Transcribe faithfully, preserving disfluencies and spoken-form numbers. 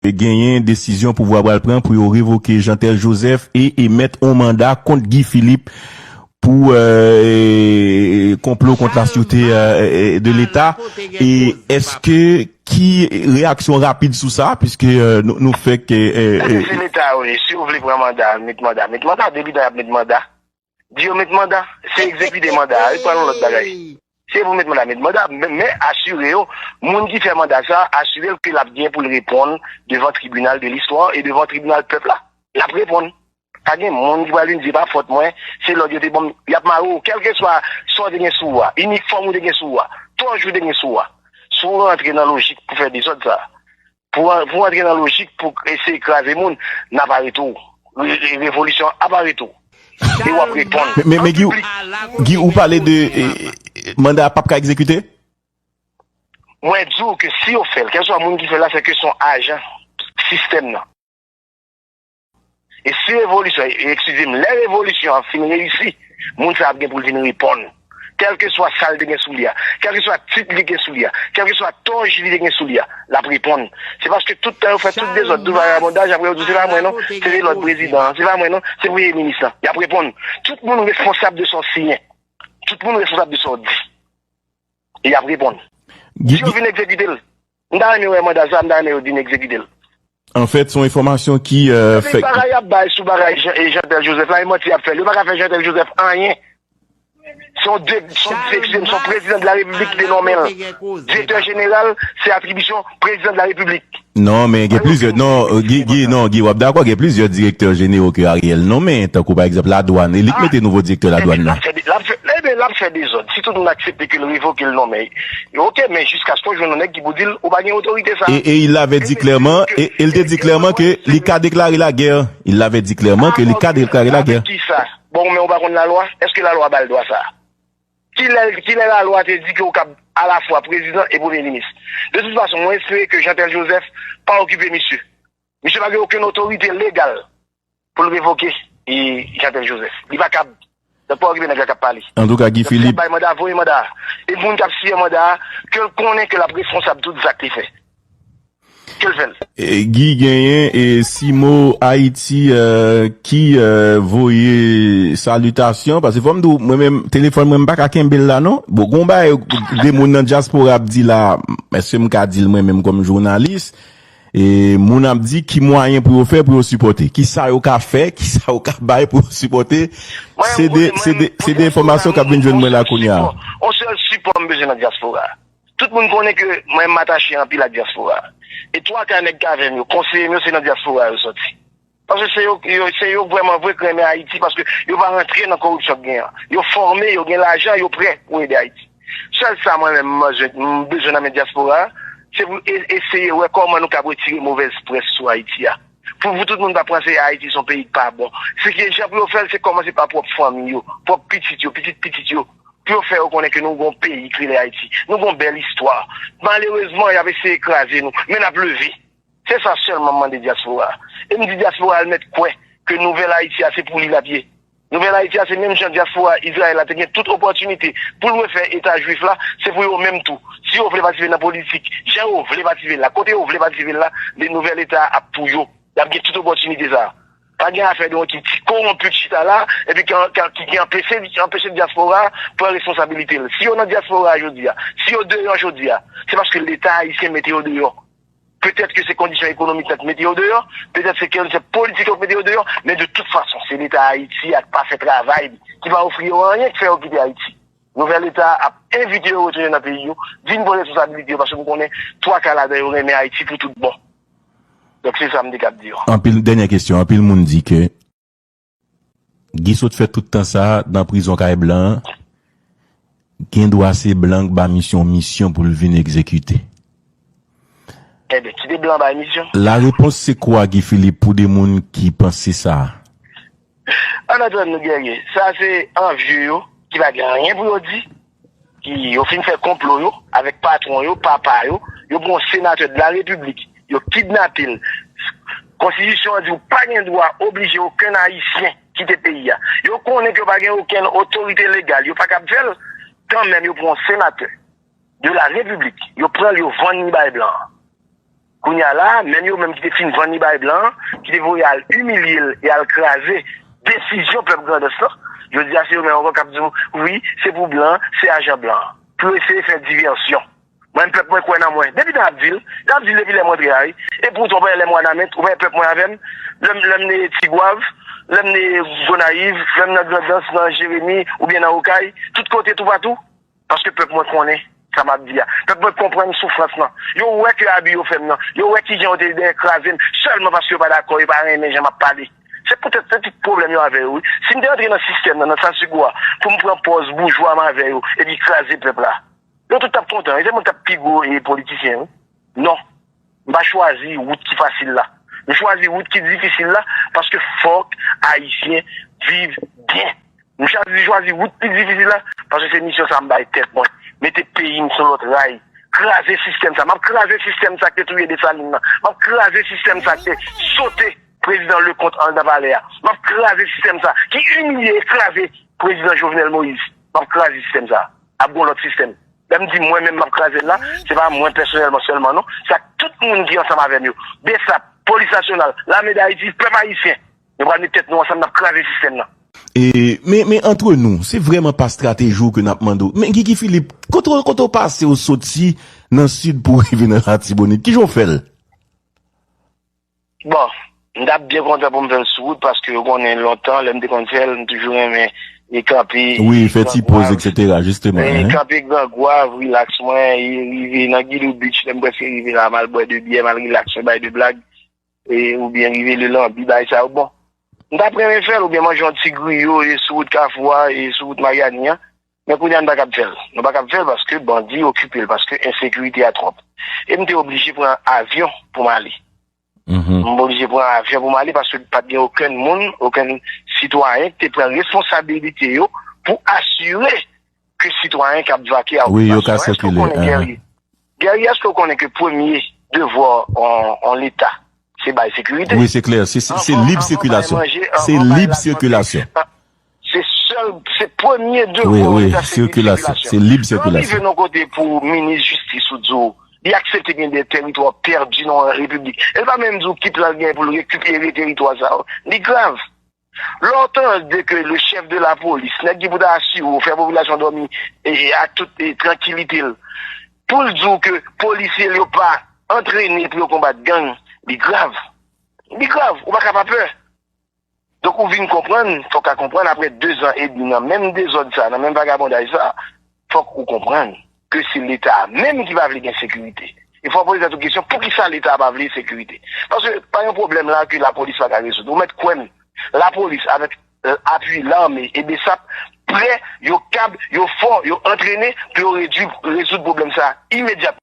genyen desizyon pouvwa pral pran pou yo revoke Jeantel Joseph e emèt yon manda kont Guy Philippe pou, euh, konplo kont la sûreté, euh, de l'État. E èske, ki reyaksyon rapid sou sa, piske, euh, nou, nou fèk, euh, euh, se Leta yo ye. Si yo vle pran manda, met manda. Met manda, depi tan y ap met manda. Di yo met manda, se egzekite manda a, yo pran yon lòt bagay. Se pou met manda, met manda, men, men asire yo, moun ki fè manda sa, asire l ke l ap gen pou l reponn devan tribinal de listwa e devan tribinal pèp la. L ap reponn. Pa gen moun ki pral vin di, "E pa fòt mwen, se lòd yo te ban m." Y ap mare w, kèlkeswa sa w te gen sou ou a, inifòm ou te gen sou ou a, tòj ou te gen sou ou a. Si w rantre nan lojik pou fè dezòd sa, pou, pou w antre nan lojik pou eseye kraze moun, n ap arete w. Re-, re-, revolisyon ap arete w. E w ap reponn. Men, men, men Guy, Guy, ou pale de, eh, manda a p ap ka egzekite? Mwen di w ke si yo fè l, kèlkeswa moun ki fè l la, se ke se yon ajan sistèm nan. E si revolisyon, e, eskize m, lè revolisyon an fin reyisi, moun sa ap gen pou l vin reponn. Kèlkeswa sa l te gen sou li a, kèlkeswa tit li gen sou li a, kèlkeswa tòj li te gen sou li a, l ap reponn. Se paske tout tan yo fè tout dezòd, tout vagabondaj, apre yo di, "Se pa mwen non, se te lòt prezidan an, se pa mwen non, se premye minis lan." Y ap reponn. Tout moun responsab de sa w siyen. Tout moun responsab de sa w di. E y ap reponn. Si yo vin egzekite l, m ta renmen wè manda sa, m ta renmen yo vin egzekite l. Anfèt, se yon enfòmasyon ki, euh, fèk. Bagay y ap bay sou bagay Jean, e Jeantel Joseph la, e manti y ap fè l. Yo pa ka fè Jeantel Joseph anyen. Se yon de, se yon, se yon prezidan de la repiblik ki te nonmen l. Direktè jeneral, se atribisyon prezidan de la repiblik. Non, men gen plizyè, non, Guy, Guy, non, Guy, w ap dakò, gen plizyè direktè jenewo ke Ariel nonmen, tankou pa egzanp ladwàn, e li k mete nouvo direktè ladwàn nan. L ap fè de-, l ap fè, ebyen, l ap fè dezòd. Si tout moun aksepte ke l revoke l nonmen, oke, men jiskaske w jwenn yon nèg ki pou di l, ou pa gen otorite sa. Et, et il l'avait dit clairement, et, et il te di klèman ke li ka deklare lagè. Il l'avait dit clairement ke li ka deklare lagè. Avèk ki sa? Bon, men ou pa konn lalwa? Èske lalwa ba l dwa sa? Kilè, kilè lalwa te di ke w kab alafwa prezidan e premye minis? De tout fason, mwen espere ke Jeantel Joseph pa okipe misye. Misye pa gen okenn otorite legal pou l revoke, e, Jeantel Joseph. Li pa kab. Donk, pa okipe nèg la k ap pale. Antouka, Guy Philippe. Bay manda, voye manda a. E moun k ap siyen manda a, ke l konnen ke l ap responsab tout zak li fè. Ke l fè l. E, Guy genyen, e, Simo Ayiti, euh, ki, euh, voye salitasyon. Paske fò m di w, mwen menm, telefòn mwen, m pa ka kenbe l la, non. Bon, gon bagay, de moun nan dyaspora ap di la, èske m ka di l mwen menm kòm jounalis? E moun ap di ki mwayen pou yo fè pou yo sipòte. Ki sa yo ka fè, ki sa yo ka bay pou yo sipòte. Se de, se de, se de enfòmasyon k ap vin jwenn mwen la kounye a. On sèl sipò m bezwen nan dyaspora a. Tout moun konnen ke mwen m atache anpil ak dyaspora a. E twa ka nèg k avè m yo, konseye m yo, se nan dyaspora a yo sòti. Paske se yo, yo, se yo vrèman vre k renmen Ayiti, paske yo pa rantre nan koripsyon k gen an. Yo fòme, yo gen lajan, yo prè pou ede Ayiti. Sèl sa mwen menm m bezwen, m bezwen nan men dyaspora a, se pou e-, eseye wè kòman nou kab retire movèz près sou Ayiti a. Pou, pou tout moun pa panse Ayiti se yon peyi k pa bon. Se ki jan pou yo fè l, se kòmanse pa pwòp fanmi yo, pwòp pitit yo, pitit pitit yo. Pou yo fè yo konnen ke nou gon peyi ki rele Ayiti. Nou gon bèl istwa. Malerezman, y ap eseye kraze nou, men n ap leve. Se sa sèlman m mande dyaspora a. E m di dyaspora a l mèt kwè ke nouvèl Ayiti a se pou li l ap ye. Nouvèl Ayiti a se menm jan dyaspora Izrayèl la te gen tout opòtinite pou l refè eta jwif la, se pou yo menm tou. Si yo vle patisipe nan politik, jan yo vle patisipe la, kote yo vle patisipe la, le nouvèl eta a ap pou yo. Y ap gen tout opòtinite sa a. Pa gen afè de yon ti, ti kowonpi k chita la, epi ki, ki, ki, ki anpeche, ki anpeche dyaspora a pran responsabilite l. Si yo nan dyaspora a jodi a, si yo deyò jodi a, se paske Leta ayisyen mete yo deyò. Petèt ke se kondisyon ekonomik lan ki mete yo deyò, petèt se kondisyon politik yo ki mete yo deyò, men de tout fason, se Leta Ayiti a k pa fè travay li, ki pa ofri yo anyen, k fè yo kite Ayiti. Nouvèl Leta a ap envite yo retounen nan peyi yo, vin pran responsabilite yo, paske m konnen twa ka ladan yo renmen Ayiti pou tout bon. Donk, se sa m te kab di yo. Anpil, dènyè kesyon, anpil moun di ke Guy sot fè tout tan sa a nan prizon kay blan an, gen dwa se blan k ba misyon, misyon pou l vin egzekite. Enben, kite blan bay misyon. La réponse c'est quoi, Guy Philippe, pou de moun ki panse sa a? Ann antann nou, Guerrier, sa se anvye yo ki pa gen anyen pou yo di, ki yo fin fè konplo yo avèk patwon yo, papa yo, yo pran yon senatè de la repiblik, yo kidnape l. Konstitisyon an di w pa gen dwa oblije okenn Ayisyen kite peyi a. Yo konnen ke yo pa gen okenn otorite legal, yo pa kab fè l, kanmenm yo pran yon senatè de la repiblik, yo pran l, yo vann li bay blan an. Kounye a la, menm yo menm ki te fin vann li bay blan an, ki te voye al imilye l e al kraze desizyon pèp Grandans lan, jodi a se yo menm ankò k ap di w, wi, se pou blan, se ajan blan, pou yo eseye fè divèsyon. Mwen, pèp mwen kwè nan mwen. Depi tan ap di l, y ap di l depi lè m rantre a, wi. E poutan, w pa wè lè m Wanament, ou pa wè pèp mwen avè m, lè m, lè m ne Tigwav, lè m ne Gonayiv, lè m nan Grandans, nan Jeremi, oubyen nan Okay, tout kote, toupatou. Paske pèp mwen konnen sa m ap di a. Pèp mwen konprann soufrans lan. Yo wè ke abi yo fè m nan. Yo wè kijan yo te dèyè kraze m sèlman paske yo pa dakò, yo pa renmen jan m ap pale. Se poutèt se tout pwoblèm yo avè yo, wi. Si m te antre nan sistèm nan, nan statu quo a, pou m pran pòz boujwa m avè yo, epi kraze pèp la, yo tout t ap kontan. E se mwen k t ap pi gwo e politisyen, wi. Non. M pa chwazi wout ki fasil la. M chwazi wout ki difisil la paske fòk Ayisyen viv byen. M chwazi, chwazi wout pi difisil la paske se misyon sa m bay tèt mwen. Mete peyi m sou lòt ray. Kraze sistèm sa. M ap kraze sistèm sa ki te touye Desalin nan. M ap kraze sistèm sa ki te sote prezidan Leconte anndan palè a. M ap kraze sistèm sa ki imilye e kraze prezidan Jovenel Moïse. M ap kraze sistèm sa. Ap gon lòt sistèm. Lè m di mwen menm m ap kraze l la, se pa mwen pèsonèlman sèlman non. Se ak tout moun ki ansanm avè m yo. Besap, Polis Nasyonal, Lame Dayiti, pèp ayisyen. Nou pral met tèt nou ansanm, n ap kraze sistèm nan. E, men, men antre nou, se vrèman pa estrateji w ke n ap mande w. Men Guigui Philippe, kote, kote w pase w soti nan Sid pou w rive nan Latibonit? Kijan w fè l? Bon, m t ap byen kontan pou m fè l sou wout paske w konnen lontan, lè m te konn fè l, m toujou renmen e kanpe, wi, fè ti poz, etsetera, jisteman, e, kanpe Gran Gwav, rilaks mwen, e rive nan Guilou Beach, lè m prèske rive la, m al bwè de byè, m al rilaks, m bay de blag, e, oubyen rive Lelanbi, bagay sa yo. Bon, m t ap renmen fè l, oubyen manje yon ti griyo, e sou wout Kafou a, e sou wout Maryani an. Men kounye a, n pa kab fè l. Nou pa kab fè l paske bandi okipe l, paske ensekirite a twòp. E m te oblije pran avyon pou m ale. M oblije pran avyon pou m ale paske pa t gen okenn moun, okenn sitwayen ki te pran responsabilite yo pou asire ke sitwayen k ap vake a wout nasyonal. Wi, yo ka sikile. Guerrier, èske w konnen ke premye devwa yon, yon Leta, se bay sekirite? Wi, se klè. Se, se, se lib sikilasyon. Se lib sikilasyon. Se sèl, se premye devwa yon Leta, se lib sikilasyon. Lè w rive nan kote pou minis jistis ou di w, li aksepte gen de teritwa pèdi nan repiblik. E l pa menm di w ki plan l gen pou l rekipere teritwa sa yo. Li grav. Lè w tande ke le chef de la police, nèg ki pou ta asire w, fè popilasyon dòmi, e, ak tout, e, trankilite l, pou l di w ke polisye l yo pa antrene pou yo konbat gang, li grav. Li grav. Ou pa ka pa pè. Donk, ou vin konprann, fòk ka konprann, apre de zan edmi nan menm dezòd sa, nan menm vagabondaj sa, fòk ou konprann ke se Leta a menm ki pa vle gen sekirite. E fò w poze tèt ou kesyon, poukisa Leta a pa vle sekirite? Paske pa gen pwoblèm la ke lapolis pa ka rezoud. Ou mèt kwè m, lapolis avèk, euh, apui lame e besap prè, yo kab, yo fò, yo antrene pou yo redui, rezoud pwoblèm sa a imedyatman.